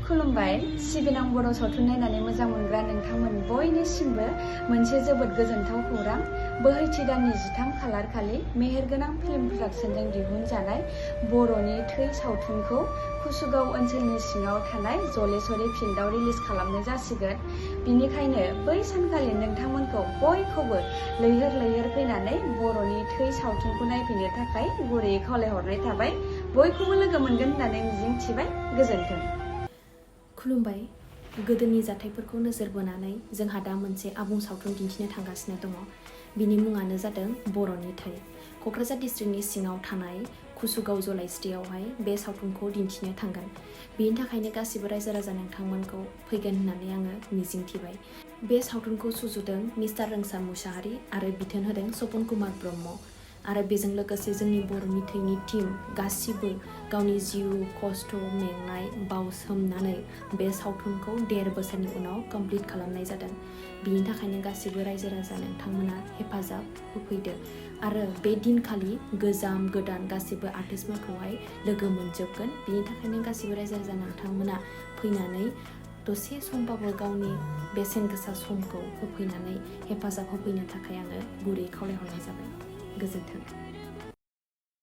खुलुमबाय सिबिनां बर' सावथुन नायनानै मोजां मोनग्रा नोंथांमोन बयनिसिमबो मोनसे जोबोद गोजोनथाव खौरां। बोहैथि दाननि 13 खालार खालि मेहेरगोनां फिल्म प्रडाक्शनजों दिहुनजानाय बर'नि थै सावथुनखौ कुसुगाव ओनसोलनि सिङाव थानाय जलेश्वरी फिल्डआव रिलिज खालामनाय जासिगोन। बिनिखायनो बै सानखालि नोंथांमोनखौ बयखौबो लैहोर लैहोर फैनानै बर'नि थै सावथुनखौ नायफैनो थाखाय गुरैयै खावलायहरनाय थाबाय। बयखौबो लोगो मोनगोन होननानै मिजिंथिबाय। गोजोन्थों। खुलुमबाय। गोदोनि जाथायफोरखौ नोजोर बोनानै जोंहा दा मोनसे आबुं सावथुन दिन्थिनो थांगासिनो दङ। बिनि मुङानो जादों बर'नि थै। क'क्राझार डिस्ट्रिक्टनि सिङाव थानाय कुसुगाव जलाइस्रियावहाय बे सावथुनखौ दिन्थिनो थांगोन। बिनि थाखायनो गासिबो रायजो राजा नोंथांमोनखौ फैगोन होननानै आङो मिजिंथिबाय। बे सावथुनखौ सुजुदों मिस्टार रोंसार मुसाहारि आरो बिथोन होदों सपन कुमार ब्रह्म। आरो बेजों लोगोसे जोंनि बर'नि थैनि टीम गासिबो गावनि जिउ खस्थ' मेंनाय बावसोमनानै बे सावथुनखौ 1.5 बोसोरनि उनाव कमप्लिट खालामनाय जादों। बिनि थाखायनो गासिबो रायजो राजा नोंथांमोना हेफाजाब होफैदो आरो बे दिनखालि गोजाम गोदान गासिबो आर्टिस्टफोरखौहाय लोगो मोनजोबगोन। बिनि थाखायनो गासिबो रायजो राजा नोंथांमोना फैनानै दसे समबाबो गावनि बेसेन गोसा समखौ होफैनानै हेफाजाब होफैनो थाखाय आङो गुरै खावलायहरनाय जाबाय। गोजोन्थों।